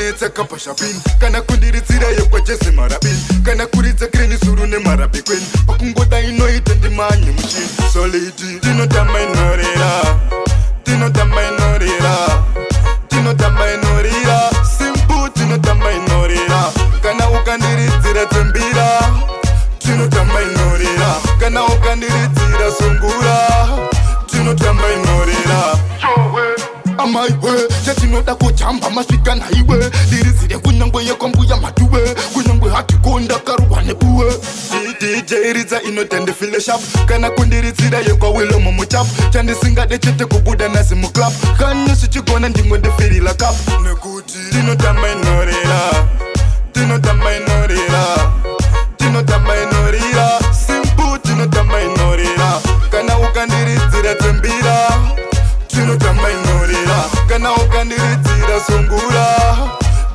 yakanetsa kapashabini, kana kundiridzira yekwachese marabini, kana kuridza kreni zuru nemarabi kweni. Pakungoda inoita ndimanye muchini solid. Tinotamba inorira, tinotamba inorira, tinotamba inorira simple, tinotamba inorira. Kana ukandiridzira dzembira, tinotamba inorira. Kana ukandiridzira sungura, tinotamba inorira. Amaiwe, chatinoda kujamba masvika nhaiwe. Ndiridzire kunyangwe yekwambuya matuwe, kunyangwe hatikonda karuwa nebuwe. DJ ridza inoita ndifile sharp, kana kundiridzira yekwawilomo muchapu. Chandisingade chete kubuda nazi muclub. Kana zvichigona ndimwe ndifirila cup, nekuti tinotamba inorira, tinotamba inorira, tinotamba inorira simple, tinotamba inorira. Kana ukandiridzira dzembira, tinotamba inorira. Kana ukandiridzira sungura,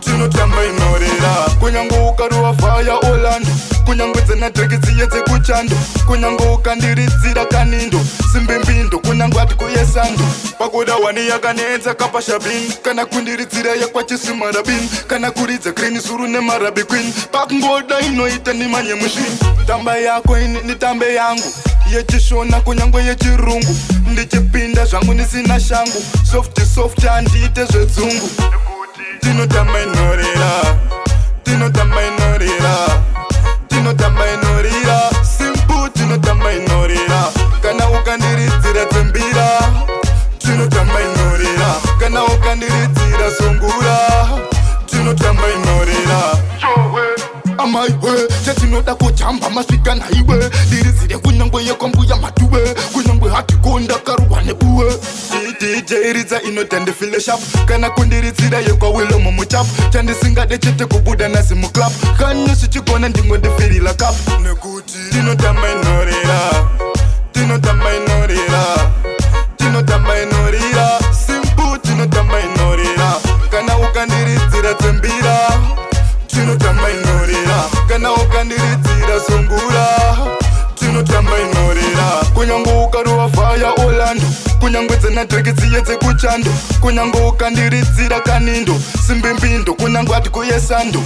tinotamba inorira. Kunyange ukarova faya Orlando, kunyange dzena dziye dzekuchando, kunyange ukandiridzira kanindo simbimbindo, kunyange ati kuyesando. Pakuda wani yakanetsa kapashabin, kana kundiridzira yekwachisimarabin, kana kuridza green zuru nemarabi queen. Pakungoda inoita ndimanye mushini. Tamba yako ini nitambe yangu yechishona, kunyange yechirungu. Ndichipinda zvangu ndisina shangu, soft soft, handiite zvedzungu. Tinotamba inorira, tinotamba inorira, tinotamba inorira simple, tinotamba inorira. Kana ukandiridzira dzembira, tinotamba inorira. Kana ukandiridzira sungura, tinotamba inorira. Amaiwe, chatinoda kujamba masvika nhaiwe. Ndiridzire kunyangwe yekwambuya matuwe, kunyangwe hatikonda karuwa nebuwe. DJ ridza inoita ndifile sharp, kana kundiridzira yekwawilomo muchapu. Chandisingade chete kubuda nazi muclub. Kana zvichigona ndimwe ndifirila cup, nekuti tinotamba inorira, tinotamba inorira, tinotamba inorira simple, tinotamba inorira. Kana ukandiridzira dzembira, tinotamba inorira. Kana ukandiridzira sungura, tinotamba inorira. Kunyange ukarova faya Orlando, kunyange dzena dziye dzekuchando, kunyange ukandiridzira kanindo simbimbindo, kunyange ati kuyesando.